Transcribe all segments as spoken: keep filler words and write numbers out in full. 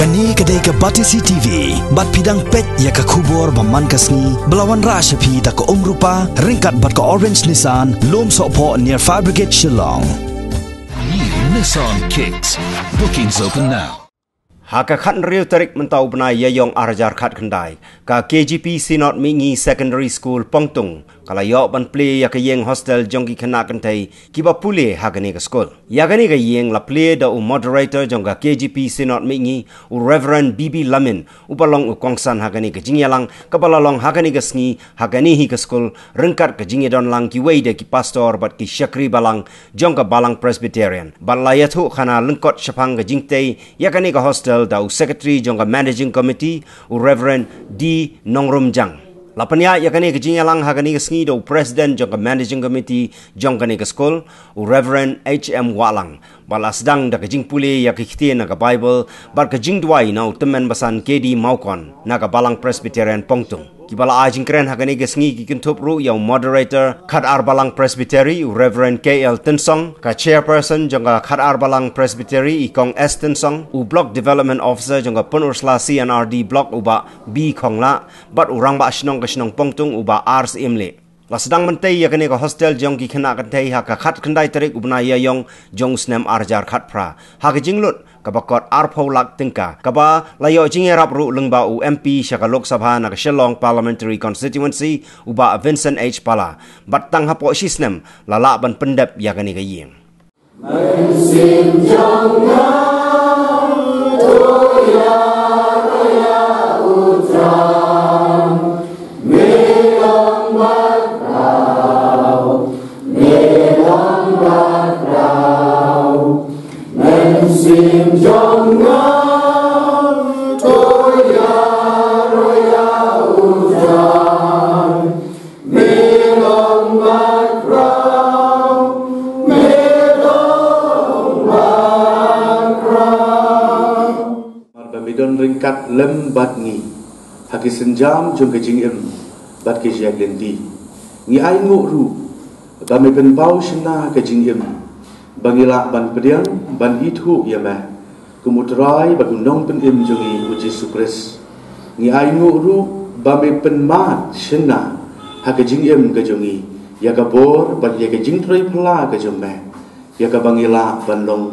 Kane ka dei ka Batesi T V, bad phi dang peit ïa ka khubor ba man ka sngi, ba la wanrah sha phi da ka Umrupa, ryngkat bad ka Orange Nissan, Lum Sohphoh near Fire Brigade Shillong. New Nissan Kicks. Bookings open now. Ha ka khathynriew tarik mynta u bnai Ïaïong ar hajar khatkhyndai, ka K G P Synod Mihngi Secondary School Pongtung ka la ïoh ban plie ïa ka ïing hostel jong ki khynnah kynthei kiba pule ha kane ka skul. Ïa kane ka ïing la plie da u moderator jong ka K G P Synod Mihngi, u Reverend B B Lamin, uba long u kongsan ha kane ka jingïalang kaba la long ha kane ka sngi ha kane hi ka skul, ryngkat ka jingïadon lang kiwei de ki pastor bad ki shakri balang jong ka Balang Presbyterian. Bad la ïathuhkhana lyngkot shaphang ka jingtei ïa kane ka hostel da u Secretary jong ka Managing Committee, u Reverend D Nongrumjang. La pynïaid ïa kane ka jingïalang ha kane ka sngi da u President jong ka Managing Committee jong kane ka skul, u Reverend H M Wahlang. Bad la sdang da ka jingpule ïa ka ktien na ka Bible bad ka jingduwai na u tymmen basan K D Mawkon na ka Balang Presbyterian Pongtung. Kiba la ai jingkren ha kane ka sngi ki kynthup ruh ïa u moderator Khatar Balang Presbytery, u Reverend K L Tynsong, ka chairperson jong ka Khatar Balang Presbytery, i Kong S Tynsong, u Block Development Officer jong ka Pynursla C and R D Block, u Bah B Khonglah, bad u Rangbah Shnong ka shnong Pongtung, u Bah R Syiemlieh. La sdang ban tei ïa kane ka hostel jong ki khynnah kynthei ha ka khatkhyndai tarik u bnai Ïaïong jong u snem ar hajar khatphra, ha ka jinglut kaba kot arphew lak tyngka, kaba la ïoh jingïarap ruh lyngba u M P sha ka Lok Sabha na ka Shillong Parliamentary Constituency, u Bah Vincent H Pala. Bad tang hapoh shi snem la lah ban pyndep ïa kane ka ïing. Mynsiem jong nga, to ïa, to ïa u Trai, me long bakhraw, me long bakhraw. Mynsiem jong nga, to ïa, to ïa u Trai. Me long bakhraw, me long bakhraw. Namar ba me don ryngkat lem bad ngi ha ki sienjam jong ka jingim bad ki jait lynti. Ngi ainguh ruh ba me pynpaw shynna ka jingim ba ngi lah ban pdiang ban ithuh ïa me kum u Trai bad u Nongpynim jong ngi, u Jisu Khrist. Ngi ainguh ruh ba me pynmad shynna ha ka jingim ka jong ngi ïa ka bor bad ïa ka jingtrei phylla ka jong me, ïa kaba ngi lah ban long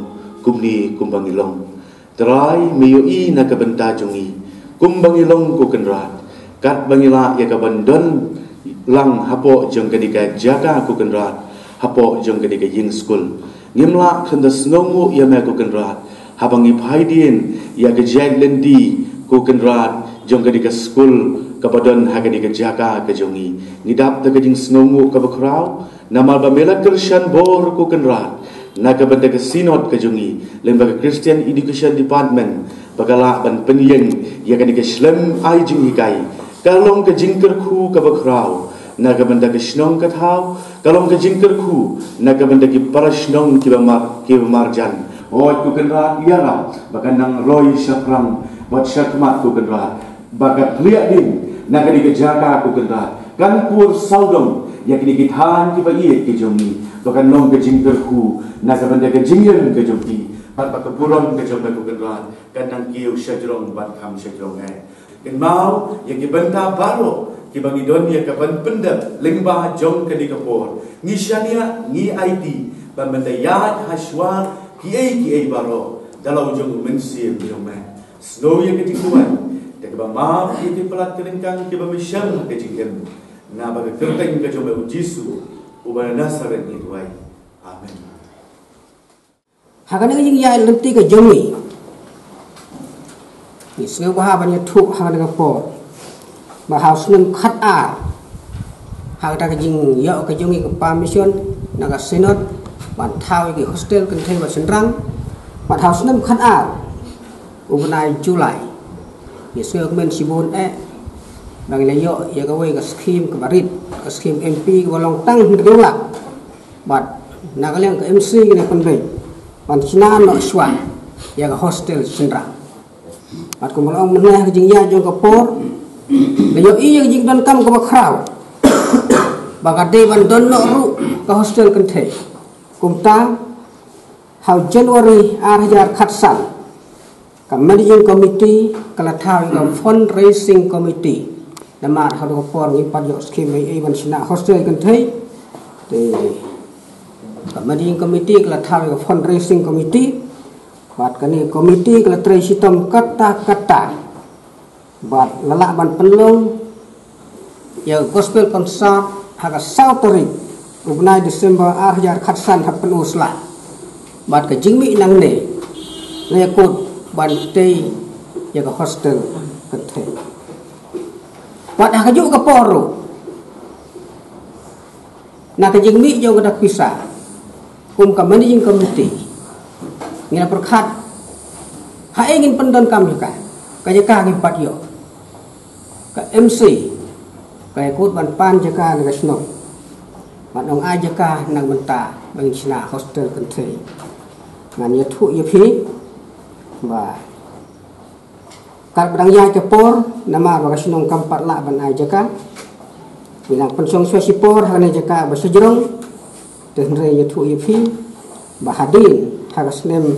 kumne kumba ngi long. Trai, me ïohi na ka bynta jong ngi kumba ngi long, ko Kynrad, katba ngi lah ïa ka ban don lang hapoh jong kane ka jaka, ko Kynrad, hapoh jong kane ka ïing skul. Ngim lah khlem da sngewnguh ïa me, ko Kynrad, haba ngi phai dien ïa ka jait lynti, ko Kynrad, jong kane ka skul kaba don ha kane ka jaka ka jong ngi. Ngi dap da ka jingsngewnguh kaba khraw namar ba me la kyrshan bor, ko Kynrad, na ka bynta ka Synod ka jong ngi lyngba ka Christian Education Department, ba ka lah ban pynïeng ïa kane ka shlem ai jinghikai. Ka long ka jingkyrkhu kaba khraw na ka bynta ka shnong ka thaw, ka long ka jingkyrkhu na ka bynta ki para shnong kiba mar, kiba marjan. Hooid, ko Kynrad, ïarap ba kan nang roi shaphrang bad shakhmat, ko Kynrad, ba ka thlieh dien na kane ka jaka, ko Kynrad, kan pur sawdong ïa kine ki thaiñ kiba ïeit ki jong ngi, ba kan long ka jingkyrkhu na ka bynta ka jingim ka jong ki, bad ba ka burom ka jong me, ko Kynrad, kan nang kiew shajrong bad kham shajrong eh. Kynmaw ïa ki bynta baroh kiba ngi don ïa ka ban pyndep lyngba jong kane ka por. Ngi shaniah, ngi aiti ban pynïaid hashwa kiei kiei baroh da la u jong u Mynsiem jong me. Sngew ïa ka jingduwai da kaba map ïa ki palat ki lyngkang kiba me shem ha ka jingim. Naba ka kyrteng ka jong me, u Jisu uba na Nasaret, ngi duwai. Amen. Ha kane ka jingïaid lynti ka jong ngi, ngi sngewbha ban ïathuh ha kane ka por ba ha u snem khatar, ha kata ka jingïoh ka jong ngi ka permission na ka Synod ban thaw ïa ki hostel kynthei bad shynrang, bad ha u snem khatar u bnai July, ngi sngewkmen shibun eh ba ngi la ïoh ïa kawei ka skhim kaba rit, ka skhim M P kaba long tang hynriew lak. Bad na ka liang ka M C ka la pynbeit ban shna noh shuwa ïa ka hostel shynrang. Bad kumba la ong mynne, ha ka jingïaid jong ka por, la ïohi ïa ka jingdonkam kaba khraw ba ka dei ban don noh ruh ka hostel kynthei. Kumta, ha u January ar hajar khatsan, Ka managing committee ka la thaw ïa ka fundraising committee. Namar ha ka por ngi pat ïoh skim ei ei ban shna hostel kynthei. Te ka managing committee ka la thaw ïa ka fundraising committee. Bad kane committee ka la trei shitom katta katta. Bad la lah ban pynlong ïa gospel concert ha ka saw tarik u bnai December ar hajar khatsan ha Pynursla. Bad ka jingmih nangne la ïakut ban tei ïa ka hostel kynthei. Bad ha kajuh ka por ruh, na ka jingmih jong ka dak pisa, kum ka managing committee, ngi la pyrkhat ha ei ngin pyndonkam jaka, ka jaka ngim pat ïoh. Ka M C ka ïakut ban pan jaka na ka shnong. Ban ong ai jaka nang mynta ba ngin shna hostel kynthei. Ngan ïathuh ïa phi ba kat ba dang ïaid ka por, namar ba ka shnong kam pat lah ban ai jaka. Ngi nang pynshong shuwa shipor ha kane jaka ba shajrong. Te hynrei ïathuh ïa phi ba hadien ha ka snem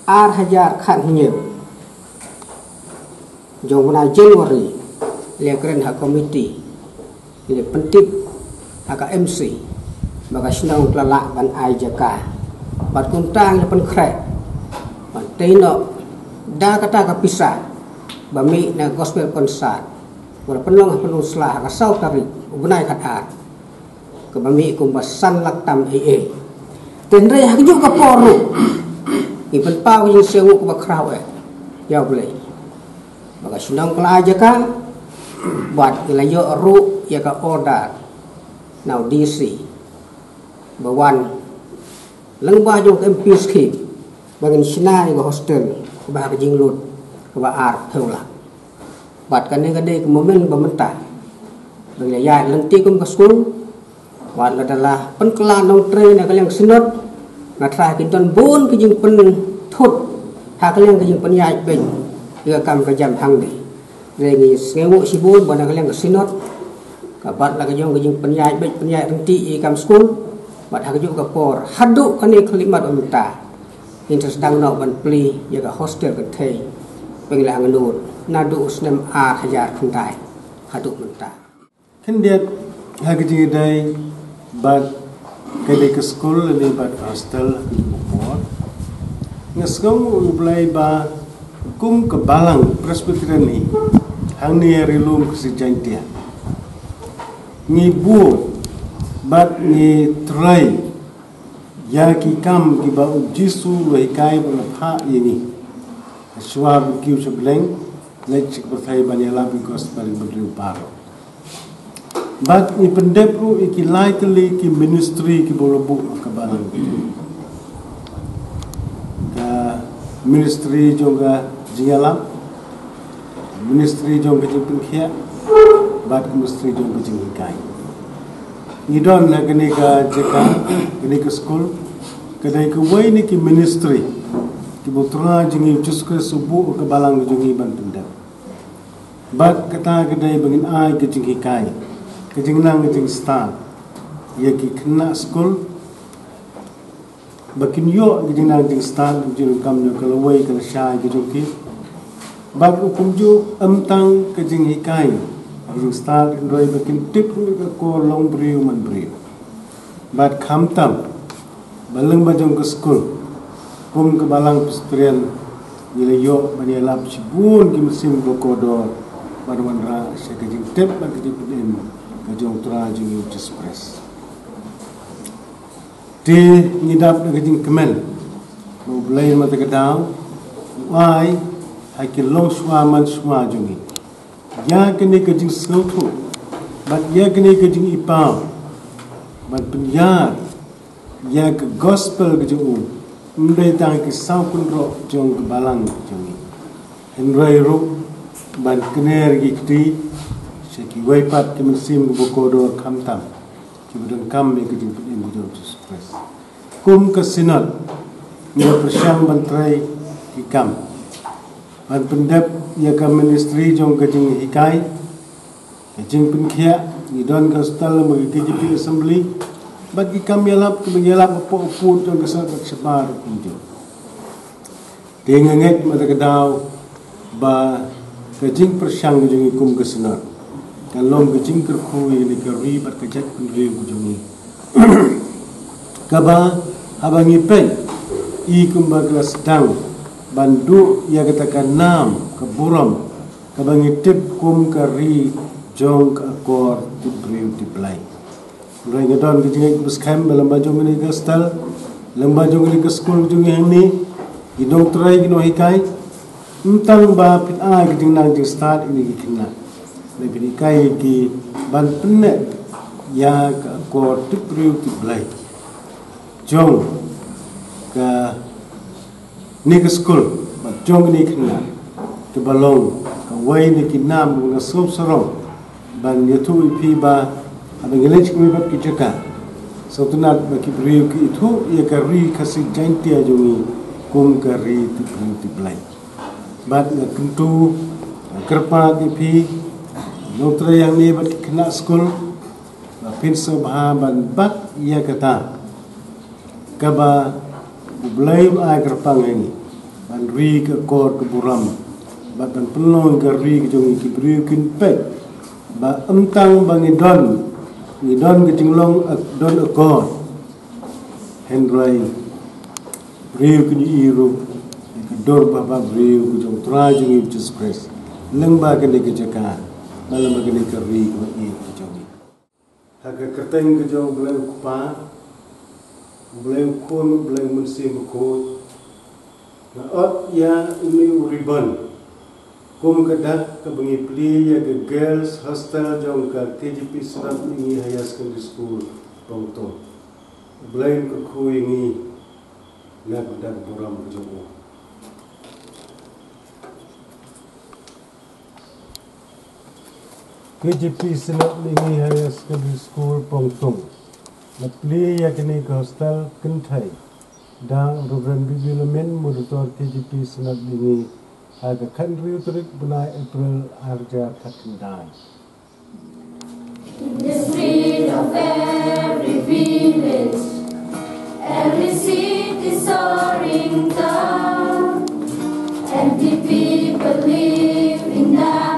ar hajar khathynñiew, jong u bnai January, la kren ha committee, la pyntip ha ka M C ba ka shnong ka la lah ban ai jaka. Bad kumta ngi la pynkhreh ban tei noh da kata ka pisa ba mih na gospel concert, ba la pynlong ha Pynursla ha ka saw tarik u bnai khatar, kaba mih kumba san lak tam ei ei. Te hynrei ha kajuh ka por ruh, ngi pynpaw ka jingsngewnguh kaba khraw eh ïa U Blei ba ka shnong ka la ai jaka. Bad ngi la ïoh ruh ïa ka order na u D C ba wan lyngba jong ka M P scheme ba ngin shna ïa ka hostel kaba ha ka jinglut kaba arphew lak. Bad kane ka dei ka momen ba mynta ba ngi la ïaid lynti kum ka skul. Bad lada la pynkylla nongtrei na ka liang synod, nga tharai kin don bun ka jingpynthut ha ka liang ka jingpynïaid beit ïa ka kam ka jam hangne. Te ngi sngewnguh shibun ba na ka liang ka synod, ka bad la ka jong ka jingpynïaid beit pynïaid lynti ïa ka kam skul. Bad ha kajuh ka por haduh kane ka khyllipmat ba mynta, ngin sa sdang noh ban plie ïa ka hostel kynthei ba ngi la angnud naduh u snem ar hajar khyndai haduh mynta. Khyndiat, ha ka jingïadei bad kane ka skul lane bad hostel ha kajuh ka por, nga sngewnguh ïa U Blei ba kum ka balang Presbyterian hi hangne ha Ri Lum Khasi Jaiñtia, ngi buh bad ngi trei ïa ki kam kiba U Jisu u la hikai bad u la phah ïa ngi ha shuwa ban kiew sha bneng, leit sha ka pyrthei ban ïalap ïa ka gospel ïa ki briew baroh. Bad ngi pyndep ruh ïa ki lai tylli ki ministry kiba u la buh ha ka balang. Ka ministry jong ka jingïalap, ministry jong ka jingpynkhiah, bad ka ministry jong ka jinghikai. Ngi don ha kane ka jaka, kane ka skul, ka dei kawei na ki ministry kiba U Trai jong ngi U Jisu Khrist u buh ha ka balang jong ngi ban pyndep. Bad kata ka dei ba ngin ai ka jinghikai, ka jingnang ka jingstad ïa ki khynnah skul, ba kin ïoh ka jingnang jingstad, ka jingdonkam jong ka lawei ka lashai ka jong ki. Bad u kumjuh ym tang ka jinghikai, ka jingstad, hynrei ba kin tip ruh ïa ka kor long briew man briew. Bad khamtam ba lyngba jong ka skul, kum ka balang Presbyterian, ngi la ïoh ban ïalap shibun ki mynsiem ba kordor ban wanrah sha ka jingtip bad ka jingpynim ka jong U Trai jong ngi U Jisu Khrist. Te ngi dap da ka jingkmen ba U Blei mynta ka daw u ai ha ki longshuwa manshuwa jong ngi ïa kane ka jingsngewthuh bad ïa kane ka jingipaw ban pynïar ïa ka gospel ka jong u, ym dei tang ha ki saw kynroh jong ka balang jong ngi, hynrei ruh ban kner ïa ki kti sha kiwei pat ki mynsiem kiba kordor khamtam kiba donkam ïa ka jingpynim ka jong U Jisu Khrist. Kum ka synod, ngi la pyrshang ban trei ki kam ban pyndep ïa ka ministry jong ka jinghikai, ka jingpynkhiah, ngi don ka hostel bad ka K J P assembly bad ki kam ïalap kiba ngi ïalap hapoh pud jong ka synod bad shabar kumjuh. Te nga ngeit mynta ka daw ba ka jingpyrshang ka jong ngi kum ka Synod kan long ka jingkyrkhu ïa kane ka ri bad ka jaitbynriew ka jong ngi. Kaba haba ngi peit, i kumba ka la sdang ban duh ïa kata ka nam ka burom kaba ngi tip kum ka ri jong ka akor tip briew tip Blei. Hynrei nga don ka jingngeit kaba skhem ba lyngba jong kane ka hostel, lyngba jong kane ka skul jong ngi hangne, ki nongtrei, ki nonghikai, ym tang ba phin ai ka jingnang jingstad ïa kine ki khynnah, hynrei phin hikai ïa ki ban pynneh ïa ka akor tip briew tip Blei jong kane ka skul bad jong kine ki khynnah, kaba long kawei na ki nam ba nga sngewsarong ban ïathuh ïa phi ba haba ngi leit sha kiwei pat ki jaka, sngewtynnat ba ki briew ki ithuh ïa ka ri Khasi Jaiñtia jong ngi kum ka ri tip briew tip Blei. Bad nga kyntu, nga kyrpad ïa phi nongtrei hangne bad ki khynnah skul ba phin sngewbha ban bat ïa kata kaba U Blei u ai kyrpang ïa ngi, ban ri ka akor ka burom bad ban pynlong ka ri ka jong ngi, ki briew kin peit ba ym tang ba ngi don, ngi don ka jinglong ak-, don akor, hynrei briew kin ïohi ruh ïa ka dur babha briew ka jong U Trai jong ngi Jisu Khrist lyngba kane ka jaka, lyngba kane ka ri kaba ïeit ka jong ngi. Ha ka kyrteng ka jong U Blei U Kpa, U Blei U Khun, U Blei U Mynsiem Bakhuid, nga ot ïa une u ribbon kum ka dak kaba ngi plie ïa ka Girls Hostel jong ka K J P Synod Mihngi Higher Secondary School, Pongtung. U Blei un kyrkhu ïa ngi na ka dak burom ka jong u. K J P Synod Mihngi Higher Secondary School, Pongtung. La plie ïa kane ka hostel kynthei da Reverend B B Lamin, Moderator K J P Synod Mihngi, ha ka khathynriew tarik bnai April arhajar khatkhyndai. In the street of every village, every city soaring town, and the people living down.